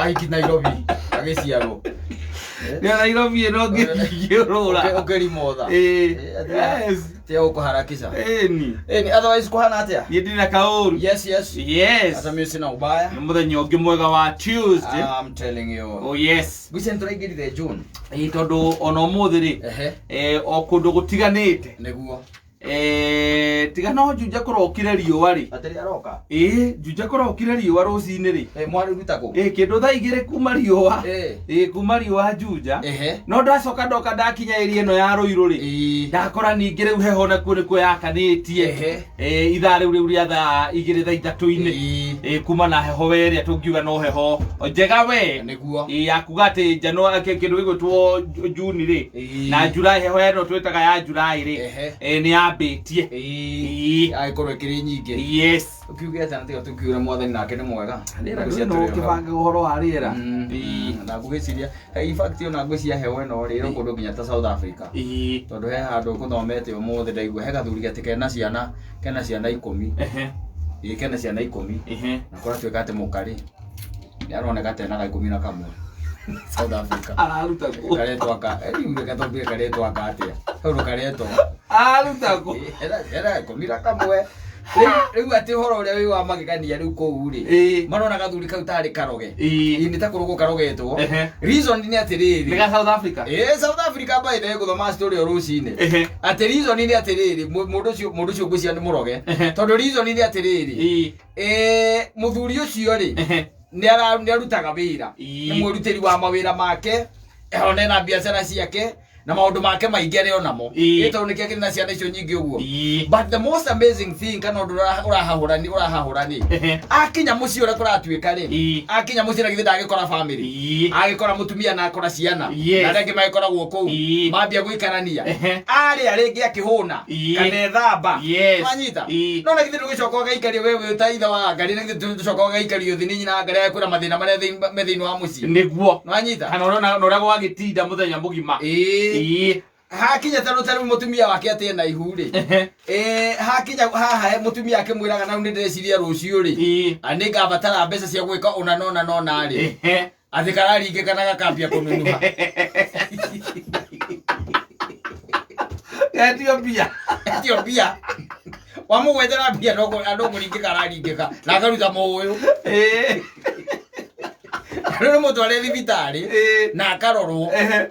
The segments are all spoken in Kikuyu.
Ahiki Nairobi agĩciarwo. Nĩ Nairobi ĩno ngĩũrũra. Ũkĩrimotha. Ĩĩ. Yes. Tia gũkũharakisha. Ĩni. Ĩni, otherwise kũhana atĩa? Niĩ ndirĩ na kaũru. Yes. Yes. Hata mimi sina ubaya. Nĩ mũthenya ũngĩ mwega wa Tuesday. I'm telling you. Oh yes. Ngwĩciria nĩtũraingĩrire June. Ĩĩ tondũ ona ũmũthĩ rĩ Ehe. o kũndũ gũtiganĩte. Nĩguo. Tiga no Juja kũrokire riũa rĩ. Atĩrĩ aroka. Ĩĩ Juja kũrokire riũa rũcinĩ rĩ. Eh, mwarĩruta kũ? Ĩĩ kĩndũ thaa 2 kuma riũa. Eh. Ĩĩ kuma riũa Juja. Ehe. No ndacoka ndoka ndakinya area ĩno ya Rũirũ rĩ. Ĩĩ. Ndakora ningĩ rĩu heho nakuo nĩkuo yakanĩtie. Ehe. Ĩĩ ithaa rĩu rĩa thaa 2 thaa 3-inĩ. Ĩĩ. Ĩĩ kuma na heho we ĩrĩa tũngiuga no heho njega we. Nĩguo. Ĩĩ ya kuga atĩ njano kĩndũ gĩgwĩtwo Juni rĩ. Ĩĩ. Na July heho ĩno twĩtaga ya July rĩ. Ehe. Ĩĩ nĩ yambĩtie. Ĩĩ. Ĩĩ. Agĩkorwo ĩkĩrĩ nyingĩ. Yes. Ũkiuge atĩa na tiga tũkiure mwathani nake nĩ mwega. Rĩera Ngwĩciria rĩu tũrĩ o hau. ũkĩbanga ũhoro wa rĩera. Ĩĩ. Na ngwĩciria in fact ona ngwĩciria heho ĩno rĩ ĩro kũndũ nginya ta South Africa. Ĩĩ. Tondũ he handũ ngũthomete ũmũthĩ ndaigua he gathuri atĩ kena ciana 10. Ehe. Ĩĩ kena ciana 10. Ehe. Na kũratuĩka atĩ mũkarĩ nĩ aroneka ta enaga 11 South Africa. Araruta kũ? Karetwo aka, rĩu reke twambie karetwo aka atĩa? Hau karetwo. Araruta kũ? Era 11. Rĩu atĩ ũhoro ũrĩa wĩ wa magegania rĩu kũu rĩ. Ĩĩ. Marona gathuri kau tarĩ karoge. Ĩĩ. Ĩĩ nĩ ta kũrogwo karogetwo. Ehe. Reason nĩ atĩrĩrĩ. Nĩ ga South Africa? Ĩĩ South Africa by the way gũthoma story o rũcinĩ. Ehe. Atĩ reason nĩ atĩrĩrĩ mũndũ ũcio ngwĩciria nĩ mũroge. Ehe. Tondũ reason nĩ atĩrĩrĩ. Ĩĩ. Mũthuri ũcio rĩ Ehe. nĩ arutaga wĩra. Ĩĩ. Nĩ mwĩrutĩri wa mawĩra make. Ona ena biacara ciake na maũndũ make maingĩ arĩ onamo. Ĩĩ. Ĩ tondũ nĩkĩo akĩrĩ na ciana icio nyingĩ ũguo. Ĩĩ. But the most amazing thing kana ũndũ ũrahahũra nĩ Ehe. akinya mũciĩ ũrĩa kũratuĩka rĩ Ĩĩ. akinya mũciĩ na githĩ ndagĩkora family Ĩĩ. agĩkora mũtumia na akora ciana Yes. na arĩa angĩ magĩkoragwo kũu Ĩĩ. mambia gũikarania Ehe. arĩa rĩngĩ akĩhũna Ĩĩ. kana ethamba Yes. wanyita Ĩĩ. no na githĩ ndũgĩcoka ũgaikario we wĩ ta ithe wa ngarĩ na githĩ ndũgĩcoka ũgaikario thĩ nĩ nyina wa ngarĩ agĩkwĩra mathĩna marĩa me thĩinĩ wa mũciĩ Nĩguo. nwanyita Kana ũrĩa na ũrĩa gwagĩtinda mũthenya mũgima. Ĩĩ. Ĩĩ. Hakinya ta rĩu mũtumia wake atĩ ena ihu rĩ. Ehe. Ĩĩ, hakinya haha mũtumia akĩmwĩraga na rĩu nĩ ndĩreciria rũciũ rĩ Ĩĩ. nĩ ngabatara mbeca cia gwĩka ũna na ũna na ũna rĩ Ehe. atĩ kararingĩka na gakambia kũnunuha. Etio mbia. Etio mbia. Wamũgwetera mbia no kũringĩka araringĩka na akaruta mũũyũ. Ĩĩ. Rĩu nĩ mũtware thibitarĩ Ĩĩ. na akarorwo Ehe.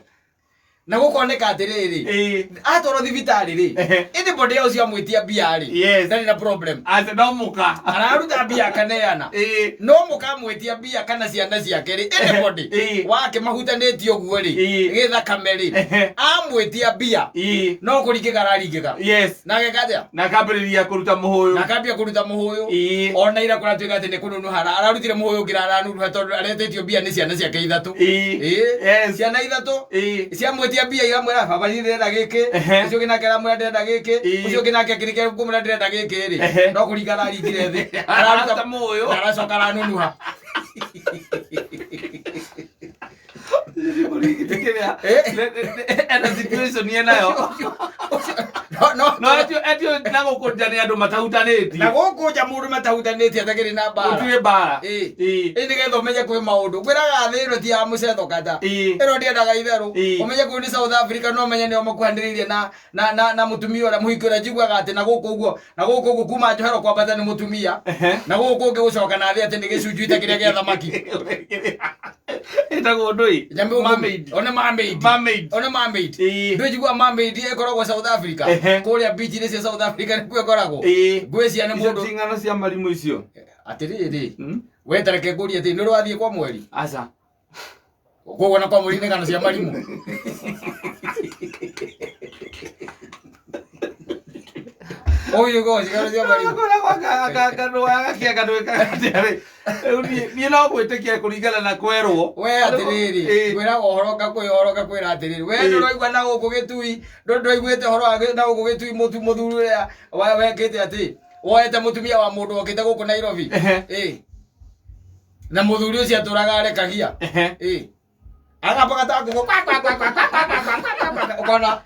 na gũkoneka atĩrĩrĩ Ĩĩ. atwarwo thibitarĩ rĩ Ehe. anybody else amwĩtia mbia rĩ Yes. ndarĩ na problem Atĩ no mũka. araruta mbia akaneana Ĩĩ. no mũkamwĩtia mbia kana ciana ciake rĩ anybody Ĩĩ. wake mahutanĩtie ũguo rĩ Ĩĩ. gĩthakame rĩ Ehe. amwĩtia mbia Ĩĩ. no kũringĩka araringĩka Yes. na ageka atĩa Na akambĩrĩria kũruta mũhũyũ. Na akambia kũruta mũhũyũ. Ĩĩ. Ona ira kũratuĩka atĩ nĩ kũnunuha ararutire mũhũyũ ũngĩ aranunuha tondũ aretĩtio mbia nĩ ciana ciake 3. Ĩĩ. Ĩĩ. Yes. Ciana 3. Ĩĩ. Ciamwĩtia mbia iramwĩra baba niĩ ndĩrenda gĩkĩ. Ehe. Ũcio ũngĩ nake aramwĩra ndĩrenda gĩkĩ. Ĩĩ. Ũcio ũngĩ nake akĩrĩkia kũmwĩra ndĩrenda gĩkĩ rĩ. Ehe. No kũringa araringire thĩ. Araruta mũhũyũ. Na aracoka aranunuha. Ena situation enayo. No No etio na gũkũ nja nĩ andũ matahutanĩtie. Na gũkũ nja mũndũ matahutanĩtie atakĩrĩ na mbara. Gũtirĩ mbara. Ĩĩ. Ĩĩ. Ĩĩ nĩgetha ũmenye kwĩ maũndũ. Ngwĩraga thĩ ĩno ti ya mũcetho kata. Ĩĩ. Ĩno ndĩendaga itherũ. Ĩĩ. Ũmenye kũu nĩ South Africa no ũmenye nĩo makuhanĩrĩirie na mũtumia ũrĩa mũhiki ũrĩa njiguaga atĩ na gũkũ ũguo na gũkũ ũguo kuma njohero kwambata nĩ mũtumia. Ehe. Na gũkũ ũngĩ gũcoka na thĩ atĩ nĩ gĩcunjui ta kĩrĩa gĩa thamaki. Ĩtagwo ndũĩ. Nyamũ Mermaid. One mermaid. Mermaid. One mermaid. Ĩĩ. Ndũnjigua mermaid ĩkoragwo South Africa. Ehe. Kũrĩa beach -inĩ cia South Africa nĩkuo ĩkoragwo. Ĩĩ. Ngwĩciria nĩ Icio mũndũ ti ng'ano cia marimũ icio. Atĩrĩrĩ. We ta reke ngũrie atĩ nĩ ũrathiĩ kwa mweri? Aca. Koguo na kwa mweri nĩ ng'ano cia marimũ. Ũyũ go cigano cia marimũ. Niĩ no gwĩtĩkia kũringana na kwerwo. We atĩrĩrĩ, Ĩĩ. ngwĩraga ũhoro ngakwĩra ũhoro ngakwĩra atĩrĩrĩ. We Ĩĩ. ndũraigua na gũkũ gĩtui, ndũraiguĩte ũhoro wa na gũkũ gĩtui mũthuri ũrĩa wekĩte atĩ woete mũtumia wa mũndũ okĩte gũkũ Nairobi. Ehe. Ĩĩ. Na mũthuri ũcio atũraga arekagia. Ehe. Ĩĩ. Agamba gatangũkũ kwa kwa kwa kwa kwa kwa kwa kwa kwa kwa ũkona.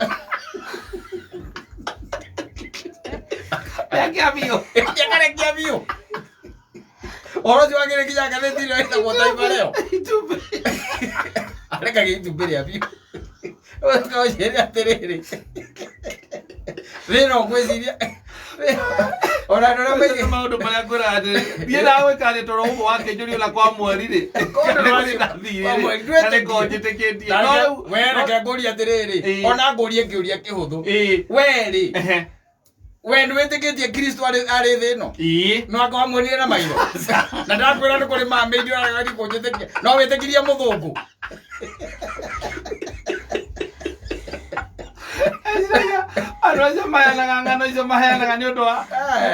Rekia biũ. Akarekia biũ. Ũhoro ũcio wagĩrĩ nginya ngathĩti-inĩ ĩtagwo Taifa Leo. Itumbĩ. Arekagia itumbĩ rĩa biũ. Ũkauciria atĩrĩrĩ. Thĩna ũgwĩciria. Ona andũ arĩa Macio nĩ maingĩ. maũndũ marĩa ngwĩraga atĩrĩ niĩ ndagwĩka atĩ toro ũmwe wakĩnjũria ona kwa mweri rĩ Kũndũ Nĩ rwacio- na thiirĩ kwa mweri, rĩ, na nĩko ndwĩtĩkie. njĩtĩkĩtie no rĩu We reke ngũrie atĩrĩrĩ. Ĩĩ. Ona ngũrie kĩũria kĩhũthũ. ĩĩ We rĩ, ehe we nĩwĩtĩkĩtie Kristo arĩ arĩ thĩ ĩno? ĩĩ No anga wamwonire na maitho. Na ndakwĩra nĩ kũrĩ mamĩindi ũrageria kũnjĩtĩkia. No wĩtĩkirie mũthũngũ. Eciragia, andũ acio maheanaga ng'ano icio maheanaga nĩ ũndũ wa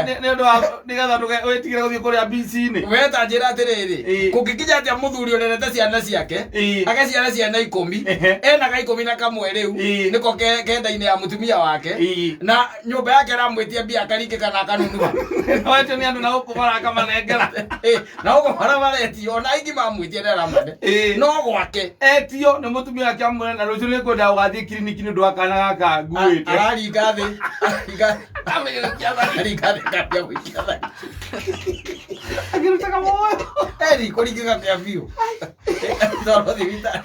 Eh. nĩ ũndũ wa nĩgetha ndũge wĩtigĩre gũthiĩ kũrĩa mbici-inĩ We ta njĩra atĩrĩrĩ, Ĩĩ. kũngĩkinya atĩa mũthuri ũrerete ciana ciake, Ĩĩ. agaciara ciana 10, Ehe. ena ga 11 rĩu, Ĩĩ. nĩko kendainĩ ya mũtumia wake, Ĩĩ. na nyũmba yake aramwĩtia mbia akaringĩka na akanunuha. wetio nĩ andũ na gũkũ marakamanengera Ĩĩ, na ũguo marĩa maretio, ona aingĩ mamwĩtia nĩaramane. Ĩĩ. No gwake, etio nĩ mũtumia wake amwĩra na rũciũ nĩngwenda ũgathiĩ kiriniki nĩ ũndũ wa kana gaka nguĩte araringa thĩ, araringa araringa thĩ akambia gũikia thari. akĩrutaga muoyo Eri kũringĩka kĩa biũ. Toro thibitarĩ.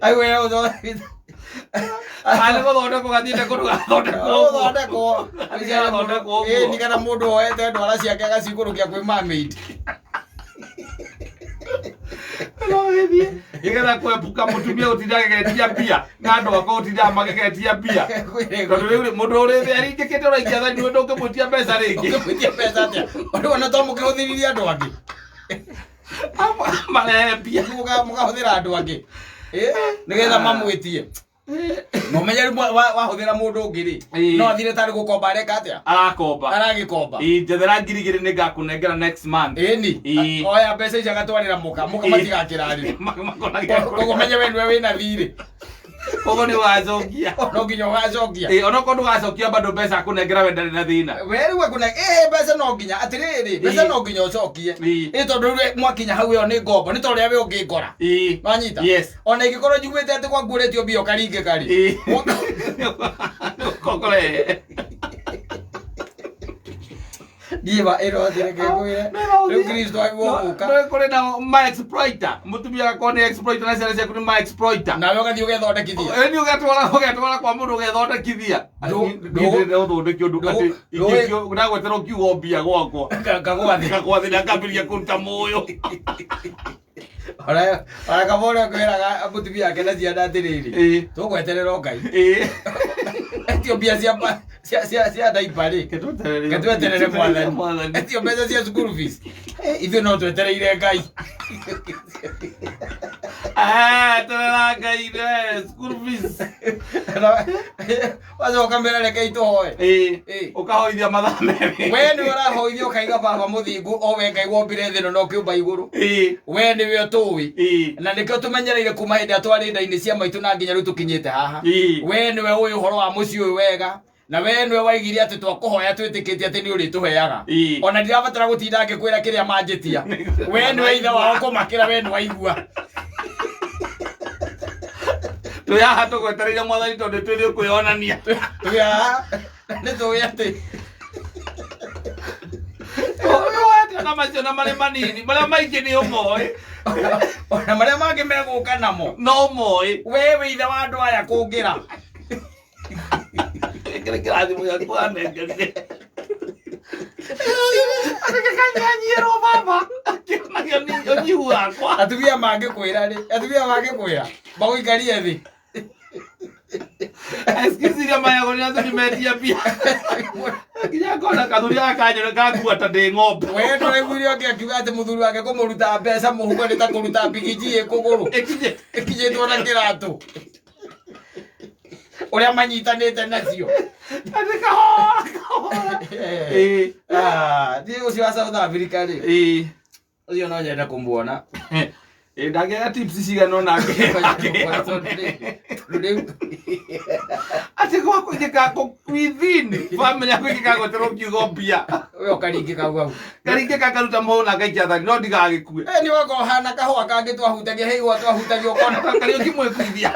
Ai we ũtoro thibitarĩ. Kana gũthondekwo gathiĩte kũndũ gathondekwo ũguo. Gũthondekwo. Gathondekwo ũguo. Ĩĩ, ni kana mũndũ woete ndwara ciake agacikũrũkia kwĩ mermaid. No gĩthiĩ nĩgetha kwepuka mũtumia gũtinda agĩgetia mbia na andũ akwa gũtindaga magĩgetia mbia tondũ rĩu rĩ, mũndũ ũrĩ thĩ aringĩkĩte ũraikia thani nĩwe ndũngĩmwĩtia mbeca rĩngĩ Ũngĩmwĩtia mbeca atĩa? Ũndũ ona to mũkĩhũthĩrire andũ angĩ. Marehe mbia. Mũkahũthĩra andũ angĩ. Ĩĩ, nĩgetha mamwĩtie. Na ũmenye rĩu wahũthĩra mũndũ ũngĩ rĩ, Ĩĩ. no athire tarĩ gũkomba areka atĩa? Arakomba. Aragĩkomba. Ĩĩ, njethera 2000 nĩngakũnengera next month. Ĩni. Ĩĩ. Oya mbeca icio agatwarĩra mũka, mũka Ĩĩ. matigakĩrarĩre. Makonagia Koguo menye we nĩwe wĩna thirĩ. Koguo nĩ ũgacokia. No nginya ũgacokia. Ĩĩ, onokorwo ndũgacokia bado mbeca akũnengera we ndarĩ na thĩna. We rĩu akũne ĩhĩ mbeca no nginya atĩrĩrĩ mbeca Ĩĩ. no nginya ũcokie. Ĩĩ. Ĩĩ tondũ rĩu mwakinya hau ĩyo nĩ ngombo nĩ ta ũrĩa we ũngĩngora. Ĩĩ. Wanyita? Yes. Ona ingĩkorwo njiguĩte atĩ gwaku ũrĩtio mbia ũkaringĩka rĩ. Ĩĩ. Ũkongore. Niĩ ma ĩno atĩ reke ngwĩre. Rĩu Kristo agĩrĩirwo gũka. Nĩ kũrĩ na ma exploiter. Mũtumia agakorwo nĩ exploiter na ciana ciaku nĩ ma exploiter. Nawe ũgathiĩ ũgethondekithia. Ĩĩ nĩ ũgetwara ũgetwara kwa mũndũ ũgethondekithia. Ndũ- Nĩ ũthondeki ũndũ ndũ- atĩ ndũ- ingĩkio ndagweterwo kiugo mbia gwakwa. Ngagwathĩ. Ngagwathĩ na ngambĩrĩria kũruta mũyo. Ona kaba ũrĩa kwĩraga mũtumia wake na ciana atĩrĩrĩ. Ĩĩ. Tũgweterera o Ngai. Ĩĩ. Etio mbia cia cia cia daipa rĩ. Ketweterere. Ketweterere mwathani. Etio mbeca cia school fees. Ithuĩ no twetereire Ngai. Eh, terera Ngai we, school fees. Wacoka mera reke itũhoe. Ĩĩ. Ĩĩ. Ũkahoithia mathaa merĩ. We nĩwe ũrahoithia ũkaiga baba mũthingu o we Ngai wombire thĩ ĩno na ũkĩũmba igũrũ. Ĩĩ. We nĩwe ũtũĩ. Ĩĩ. Na nĩkĩo tũmenyereire kuma hĩndĩ ĩrĩa twarĩ nda-inĩ cia maitũ na nginya rĩu tũkinyĩte haha. Ĩĩ. We nĩwe ũĩ ũhoro wa mũciĩ ũyũ wega. Na we nĩwe waigire atĩ twakũhoya twĩtĩkĩtie atĩ nĩ ũrĩtũheaga. Ĩĩ. Ona ndirabatara gũtinda ngĩkwĩra kĩrĩa manjĩtia. We nĩwe ithe wao kũmakĩra we nĩwaigua. Twĩ haha tũgwetereire mwathani tondũ twĩ nĩ ũkwĩonania. Twĩ haha nĩ tũĩ atĩ Nĩwoete ona macio na marĩ manini marĩa maingĩ nĩ ũmoĩ ona marĩa mangĩ megũka namo. no ũmoĩ We wĩ ithe wa andũ aya kũngĩra. Kĩrĩ kĩrathimo gĩaku wanengerire. Atĩkĩkanyanyĩrwo baba akĩonagio nĩ ũnyihu wakwa. Atumia mangĩkwĩra rĩ, atumia mangĩkwĩra magũikarie thĩ. Excuse iria mayagwo nĩ athuri metia mbia. Nginya ngona kathuri gaka kanyore gakua ta ndĩ ng'ombe. We ndũraiguire ũngĩ akiuga atĩ mũthuri wake kũmũruta mbeca mũhuko nĩ ta kũruta mbigiji ĩ kũgũrũ. Ĩkinye. Ĩkinyĩtwo na kĩratũ. Ũrĩa manyitanĩte nacio. Atĩ kahora kahora. Ĩĩ. Ah, thiĩ ũcio wa South Africa rĩ. Ĩĩ. Ũcio no nyende kũmuona. Ĩĩ ndangĩaga tips cigana ũna Tondũ rĩu atĩ gwaku ingĩka within family yaku ingĩkagweterwo kiugo mbia we ũkaringĩka hau. karingĩka karuta mũhũ na ngaikia thani no ndigagĩkue Eh, nĩ wanga ũhana kahũa kangĩ twahutagia he igwa twahutagia ũkona. Kariũki mwĩkuithia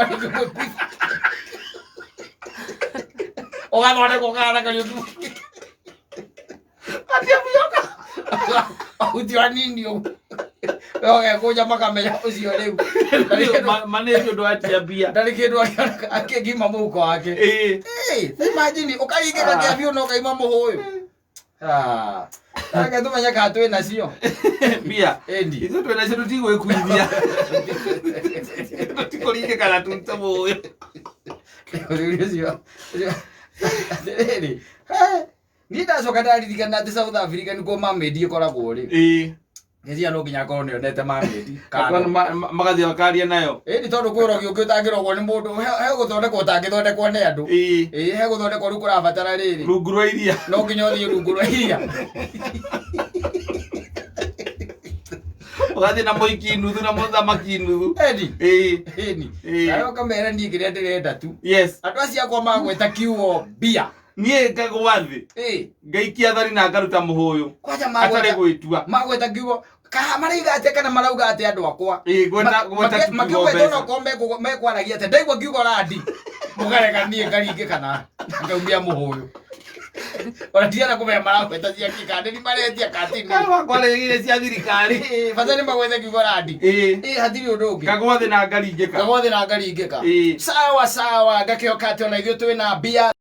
Ũgathondekwo kahana Kariũki. atia mbia Mahuti anini ũguo. We ũgekũnja makamenya ũcio rĩu. Ndarĩ kĩndũ- Ma nĩ ũndũ atia mbia. Ndarĩ kĩndũ akĩona akĩngima mũhuko wake. Ĩĩ. Hey, imagine ũkaringĩka kĩa biũ na ũkaima mũhũyũ. Ah, reke tũmenye kana twĩ nacio. Mbia. Ĩndi. Ithuĩ twĩ nacio tũtigwĩkuithia. Tũtikũringĩka na tũrute mũyũ. Ũthuri ũcio atĩrĩrĩ, he, niĩ ndacoka ndaririkana atĩ South Africa nĩkuo mermaid ĩkoragwo rĩ. Ĩĩ. Ngeciria no nginya akorwo nĩonete mermaid. Akona Kando. magathiĩ makaria nayo. Ĩni tondũ kwĩ ũrogi ũngĩ ũtangĩrogwo nĩ mũndũ, he gũthondekwo ũtangĩthondekwo nĩ andũ. Ĩĩ. Ĩĩ, he gũthondekwo rĩu kũrabatara rĩrĩ. Rungu rwa iria. No nginya ũthiĩ rungu rwa iria. Ũgathiĩ na mũhiki nuthu na mũthamaki nuthu. Edi. Ĩĩ. Ĩni. Ĩĩ. Nawe ũkamera niĩ kĩrĩa ndĩrenda tu. Yes. Andũ acio akwa magweta kiugo mbia. Niĩ ngagwa thĩ. Ĩĩ. Ngaikia thari na ngaruta mũhũyũ. Kwanja Atarĩ magweta gwĩtua. magweta kiugo kaha maraiga atĩa kana marauga atĩa andũ akwa. Ĩĩ, gweta tu kiugo Makĩgweta mbeca. onokorwo mekwaragia atĩa ndaigua kiugo randi. Mũkareka niĩ ngaringĩka na ngaumia mũhũyũ. Ona ndiana kũmenya maragweta cia kĩ kana nĩ maretia katini. Kana wakwarĩrĩire cia thirikari. Ĩĩ, bata nĩ magwete kiugo randi. Ĩĩ. Ĩĩ, hatirĩ ũndũ ũngĩ. Ngagwa thĩ na ngaringĩka. Ngagwa thĩ na ngaringĩka. Ĩĩ. Sawa sawa, ngakĩhoka atĩ ona ithuĩ twĩna mbia.